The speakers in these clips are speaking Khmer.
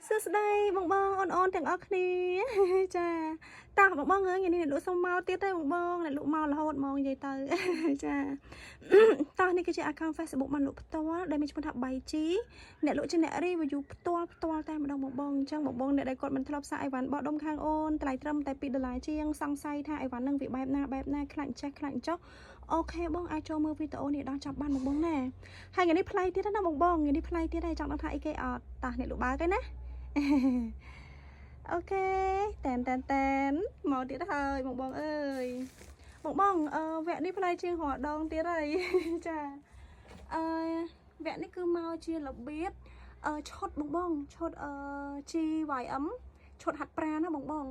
សួស្តីបងបងអូនអូនទាំងអស់គ្នា ចាតោះបងបងអើយថ្ងៃនេះអ្នកលក់សុំមកទៀតទេបងបងអ្នកលក់មករហូតហ្មងនិយាយទៅ ចា តោះនេះគឺជា account Facebook បានលក់ផ្ទាល់ដែលមានឈ្មោះថា BayG អ្នកលក់ជាអ្នក review ផ្ទាល់ផ្ទាល់តែម្ដងបងបងអញ្ចឹងបងបងអ្នកដែលគាត់មិនធ្លាប់សាកអីវ៉ាន់បោះដុំខាងអូនតម្លៃត្រឹមតែ2ដុល្លារជាងសង្ស័យថាអីវ៉ាន់នឹងវាបែបណាបែបណាខ្លាចចេះខ្លាចចោះOK បងអាចចូលមើលវីដេអូនេះដល់ចាប់បានបងបងណាហើយថ្ងៃនេះប្លែកទៀតណាបងបងថ្ងៃនេះប្លែកទៀតហើយចង់ដឹងថាអីគេអត់តោះអ្នកលក់បើកឯណា OK តែនតែនតែនមកទៀតហើយបងបងអើយបងបងអឺវគ្គនេះប្លែកជាងរាល់ដងទៀតហើយ ចាអឺវគ្គនេះគឺមកជារបៀបអឺឈុតបងបងឈុតអឺ GYM ឈុតហាត់ប្រាណណាបងបង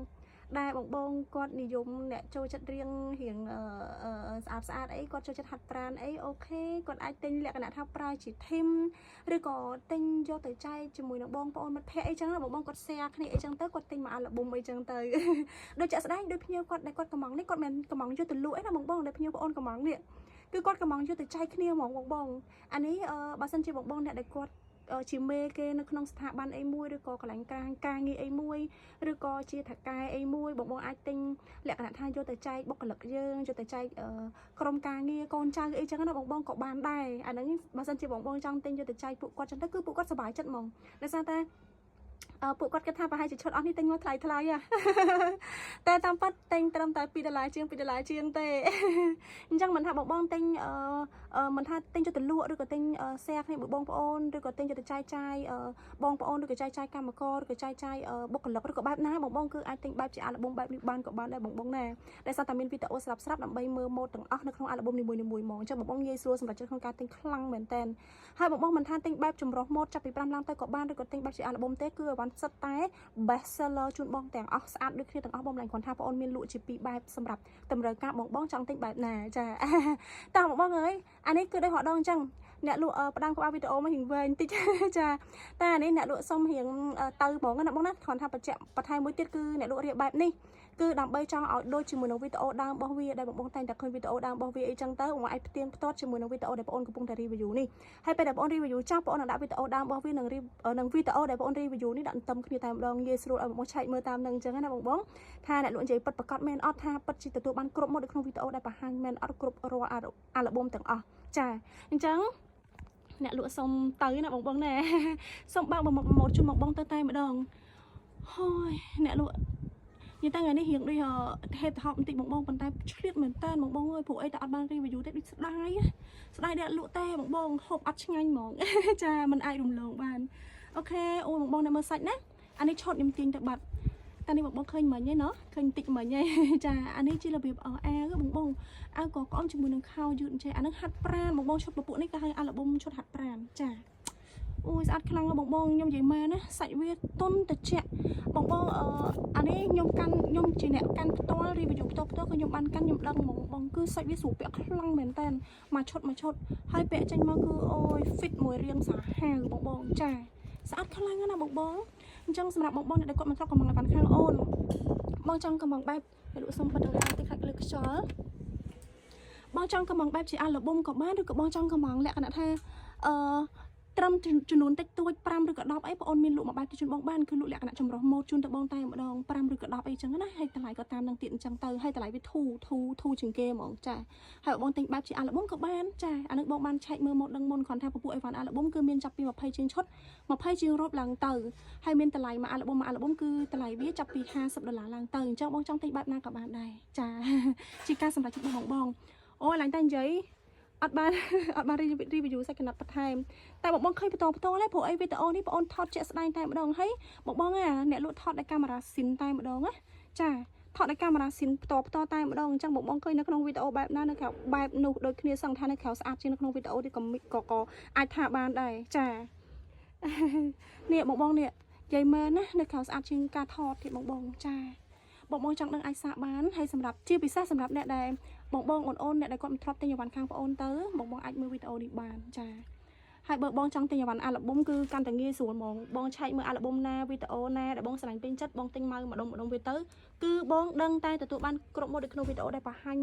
ដែលបងបងគាត់និយមអ្នកចូលចិត្តរៀងរៀងអឺអឺស្អាតស្អាតអីគាត់ចូលចិត្តហាត់ប្រាណអីOK គាត់អាចទិញលក្ខណៈថាប្រើជា team ឬក៏ទិញយកទៅចែកជាមួយនឹងបងប្អូនមិត្តភ័ក្តិអីចឹងណាបងបងគាត់ share គ្នាអីចឹងទៅគាត់ទិញមកអាល់ប៊ុមអីចឹងទៅ ដូចជាក់ស្ដែងដូចភ្ញៀវគាត់ដែលគាត់កំងនេះគាត់មិនកំងយកទៅលក់អីណាបងបងដែលភ្ញៀវបងអូនកំងនេះគឺគាត់កំងយកទៅចែកគ្នាហ្មងបងបងអានេះអឺបើសិនជាបងបងអ្នកដែលគាត់ជាមេគេនៅក្នុងស្ថាប័នអីមួយឬក៏កន្លែងការការងារអីមួយឬក៏ជាថៅកែអីមួយបងបងអាចទិញលក្ខណៈថាយកទៅចែកបុគ្គលិកយើងយកទៅចែកក្រុមការងារកូនចៅអីចឹងណាបងបងក៏បានដែរអាហ្នឹងបើសិនជាបងបងចង់ទិញយកទៅចែកពួកគាត់ចឹងទៅគឺពួកគាត់សប្បាយចិត្តហ្មងដោយសារតែអឺពួកគាត់គិតថាប្រហែលជាឈុតអស់នេះទិញមកថ្លៃថ្លៃហ៎ តែតាមពិតទិញត្រឹមតែ2ដុល្លារជាង2ដុល្លារជាងទេ អញ្ចឹងមិនថាបងបងទិញអឺមិនថាទិញយកទៅលក់ឬក៏ទិញ share គ្នាមួយបងប្អូនឬក៏ទិញយកទៅចែកចាយបងប្អូនឬក៏ចែកចាយកម្មករឬក៏ចែកចាយបុគ្គលិកឬក៏បែបណាបងបងគឺអាចទិញបែបជាអាល់ប៊ុមបែបនេះបានក៏បានដែរបងបងណាដែលសារតែមានវីដេអូស្រាប់ស្រាប់ដើម្បីមើលម៉ូដទាំងអស់នៅក្នុងអាល់ប៊ុមនីមួយៗហ្មងអញ្ចឹងបងបងងាយស្រួលសម្រាប់ចិត្តក្នុងការទិញខ្លាំងមែនតើហើយបងបងមិនថាទិញបែបចម្រុះម៉ូដចាប់ពី5ឡើងទៅក៏បានឬក៏ទិញបែបជាអាល់ប៊ុមទេគឺអីវ៉ាន់សិតតែ best seller ជូនបងទាំងអស់ស្អាតដូចគ្នាទាំងអស់បងម្លាញ់គ្រាន់ថាបងអូនមានលក់ជាពីរបែបសម្រាប់តម្រូវការបងបងចង់ទិញបែបណាចា តោះបងបងអើយអានេះគឺដូចរដងអញ្ចឹងអ្នកលក់ផ្ដាំក្បាលវីដេអូមករៀងវែងតិច ចាតែអានេះអ្នកលក់សុំរៀងទៅហ្មងណាបងណាគ្រាន់ថាបញ្ជាក់បន្ថែមមួយទៀតគឺអ្នកលក់រៀបបែបនេះគឺដើម្បីចង់ឲ្យដូចជាមួយនឹងវីដេអូដើមរបស់វាដែលបងបងតែងតែឃើញវីដេអូដើមរបស់វាអីចឹងទៅបងអាចផ្ទៀងផ្ទាត់ជាមួយនឹងវីដេអូដែលបងអូនកំពុងតែ review នេះហើយពេលដែលបងអូន review ចប់បងអូននឹងដាក់វីដេអូដើមរបស់វានឹងវីដេអូដែលបងអូន review នេះដាក់ទន្ទឹមគ្នាតែម្ដងងាយស្រួលឲ្យបងបងឆែកមើលតាមនឹងអញ្ចឹងណាបងបងថាអ្នកលក់និយាយពិតប្រាកដមែនអត់ថាពិតជាទទួលបានគ្រប់មកនៅក្នុងវីដេអូដែលបង្ហាញមែនអត់គ្រប់រាល់អាល់ប៊ុមទាំងអស់ចាអញ្ចឹងអ្នកលក់សុំទៅណាបងបងណា សុំបើកមកមកជូនមកបងទៅតែម្ដងហើយអ្នកលក់និយាយទៅថ្ងៃនេះរៀងដូចហេតុហប់បន្តិចបងបងប៉ុន្តែឆ្លៀតមែនតើបងបងអើយព្រោះអីតែអត់បាន review ទេដូចស្ដាយស្ដាយដែលលក់ទេបងបងហូបអត់ឆ្ងាញ់ហ្មង ចាมันអាចរំលងបាន OK អូបងបងអ្នកមើលសាច់ណាអានេះឆុតខ្ញុំទាញទៅបាត់តែនេះបងបងឃើញមិញឯណោះឃើញតិចមិញឯង ចាអានេះជារបៀបអាវបងបងអាវក៏ក្អមជាមួយនឹងខោយឺតអញ្ចេះអានឹងហាត់ប្រាណបងបងឈុតពពួកនេះគេហៅអាល់ប៊ុមឈុតហាត់ប្រាណចាអូយស្អាតខ្លាំងណាស់បងបងខ្ញុំនិយាយមែនណាសាច់វាទន់ត្រជាក់បងបងអឺអានេះខ្ញុំកាន់ខ្ញុំជាអ្នកកាន់ផ្ទាល់ review ផ្ទាល់ផ្ទាល់គឺខ្ញុំបានកាន់ខ្ញុំដឹងហ្មងបងគឺសាច់វាស្រួលពាក់ខ្លាំងមែនតើមួយឈុតមួយឈុតហើយពាក់ចេញមកគឺអូយ fit មួយរាងសាហាវបងបងចាស្អាតខ្លាំងណាស់បងបងអញ្ចឹងសម្រាប់បងបងអ្នកដែលគាត់មិនធ្លាប់កំងអីវ៉ាន់ខាងអូនបងចង់កំងបែបលក់សុំបិទដង្ហើមតិចខាច់លើខ្យល់បងចង់កំងបែបជាអាល់ប៊ុមក៏បានឬក៏បងចង់កំងលក្ខណៈថាអឺត្រឹមចំនួនតិចតួច5ឬក៏10អីបងអូនមានលក់មួយបែបទៅជូនបងបានគឺលក់លក្ខណៈចម្រុះម៉ូតជូនទៅបងតែម្ដង5ឬក៏10អីចឹងណាហើយតម្លៃក៏តាមនឹងទៀតអញ្ចឹងទៅហើយតម្លៃវាធូរធូរធូរជាងគេហ្មងចាហើយបងទិញបែបជាអាល់ប៊ុមក៏បានចាអានឹងបងបានឆែកមើលម៉ូតដឹងមុនគ្រាន់ថាពពួកអីវ៉ាន់អាល់ប៊ុមគឺមានចាប់ពី20ជាងឈុត20ជាងរ៉ូបឡើងទៅហើយមានតម្លៃមួយអាល់ប៊ុមមួយអាល់ប៊ុមគឺតម្លៃវាចាប់ពី50ដុល្លារឡើងទៅអញ្ចឹងបងចង់ទិញបែបណាក៏បានដែរចា ជាការសម្រេចចិត្តរបស់បងបងអូយឡើងតែនិយាយអត់បាន អត់បាន review សាច់កណាត់បន្ថែមតែបងបងឃើញបន្តបន្តទេព្រោះអីវីដេអូនេះបងអូនថតជាក់ស្ដែងតែម្ដងហើយបងបងអាអ្នកលក់ថតដោយកាមេរ៉ាស៊ីនតែម្ដងណាចាថតដោយកាមេរ៉ាស៊ីនផ្ទាល់ផ្ទាល់តែម្ដងអញ្ចឹងបងបងឃើញនៅក្នុងវីដេអូបែបណានៅក្រៅបែបនោះដូចគ្នាសឹងថានៅក្រៅស្អាតជាងនៅក្នុងវីដេអូនេះក៏ក៏ក៏អាចថាបានដែរចា នេះបងបងនេះនិយាយមែនណានៅក្រៅស្អាតជាងការថតទៀតបងបងចាបងបងចង់ដឹងអាចសាកបានហើយសម្រាប់ជាពិសេសសម្រាប់អ្នកដែលបងបងអូនអូនអ្នកដែលគាត់មិនធ្លាប់ទិញអីវ៉ាន់ខាងប្អូនទៅបងបងអាចមើលវីដេអូនេះបានចាហើយបើបងចង់ទិញអីវ៉ាន់អាល់ប៊ុមគឺកាន់តែងាយស្រួលហ្មងបងឆែកមើលអាល់ប៊ុមណាវីដេអូណាដែលបងស្រឡាញ់ពេញចិត្តបងទិញមកម្ដុំម្ដុំវាទៅគឺបងដឹងតែទទួលបានគ្រប់ម៉ូដនៅក្នុងវីដេអូដែលបង្ហាញ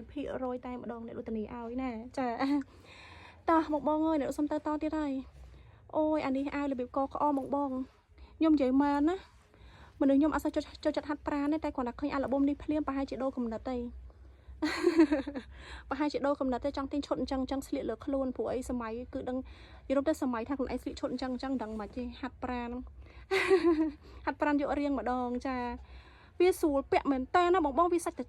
100%តែម្ដងអ្នកលុតនីឲ្យណាចាតោះបងបងអើយអ្នកសុំទៅតទៀតហើយអូយអានេះអាវរបៀបកក្អមបងបង ខ្ញុំនិយាយមែនណាមនុស្សខ្ញុំអត់សូវចូលចូលចិត្តហាត់ប្រាណទេតែគ្រាន់តែឃើញអាល់ប៊ុមនេះភ្លាមប្រហែលជាដូរកំណត់ទេ ប្រហែលជាដូរកំណត់ទេចង់ទិញឈុតអញ្ចឹងអញ្ចឹងស្លៀកលើខ្លួនព្រោះអីសម័យគឺដឹងយល់ទៅសម័យថាខ្លួនឯងស្លៀកឈុតអញ្ចឹងអញ្ចឹងមិនដឹងមិនទេហាត់ប្រាណ ហាត់ប្រាណយករៀងម្ដងចាវាស្រួលពាក់មែនតើណាបងបងវាសាច់តិច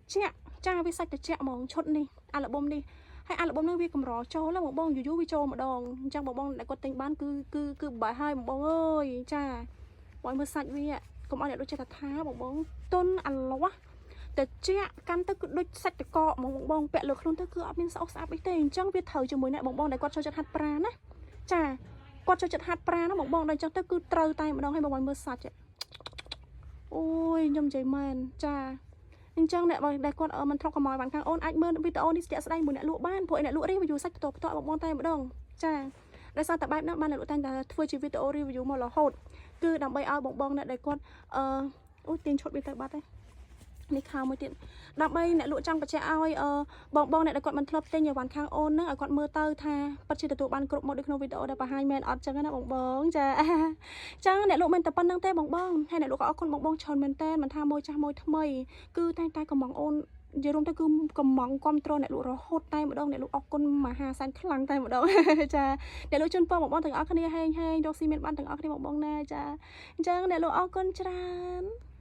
ចាវាសាច់តិចហ្មងឈុតនេះអាល់ប៊ុមនេះហើយអាល់ប៊ុមនេះវាកម្រចូលណាបងបងយូរយូរវាចូលម្ដងអញ្ចឹងបងបងដែលគាត់ទិញបានគឺគឺគឺបែរហើយបងបងអើយចាបងមើលសាច់វាកុំឲ្យអ្នកដូចចេះតែថាបងបងទុនអាលាស់តិចកាន់ទៅគឺដូចសាច់តកហ្មងបងបងពាក់លើខ្លួនទៅគឺអត់មានស្អុះស្អាប់អីទេអញ្ចឹងវាត្រូវជាមួយអ្នកបងបងដែលគាត់ចូលចិត្តហាត់ប្រាណណាចាគាត់ចូលចិត្តហាត់ប្រាណណាបងបងដល់អញ្ចឹងទៅគឺត្រូវតែម្ដងឲ្យបងបងមើលសាច់អូយខ្ញុំនិយាយមែនចាអញ្ចឹងអ្នកបងដែលគាត់មិនធ្លាប់កម្អយបានខាងអូនអាចមើលវីដេអូនេះស្ទាក់ស្ដែងមួយអ្នកលក់បានព្រោះអ្នកលក់ review សាច់ផ្ទាល់ផ្ទាល់បងបងតែម្ដងចាដោយសារតែបែបហ្នឹងបានអ្នកលក់តែងតែធ្វើជាវីដេអូ review មករហូតគឺដើម្បីឲ្យបងបងអ្នកដែលគាត់អឺអូទាញឈុតវាទៅបាត់ហើយនេះខោមួយទៀតដើម្បីអ្នកលក់ចង់បញ្ជាក់ឲ្យអឺបងបងអ្នកដែលគាត់មិនធ្លាប់ទិញអីវ៉ាន់ខាងអូនហ្នឹងឲ្យគាត់មើលទៅថាពិតជាទទួលបានគ្រប់មកដូចក្នុងវីដេអូដែលបង្ហាញមែនអត់ចឹងណាបងបងចាចឹងអ្នកលក់មិនតែប៉ុណ្្នឹងទេបងបងហើយអ្នកលក់ក៏អរគុណបងបងច្រើនមែនតើមិនថាមួយចាស់មួយថ្មីគឺតែងតែកំងអូននិយាយរួមទៅគឺកំងគ្រប់គ្រងអ្នកលក់រហូតតែម្ដងអ្នកលក់អរគុណមហាសានខ្លាំងតែម្ដង ចាអ្នកលក់ជូនពរបងបងទាំងអស់គ្នាហេងហេងរកស៊ីមានបានទាំងអស់គ្នាបងបងណាចាអញ្ចឹងអ្នកលក់អរគុណច្រើន។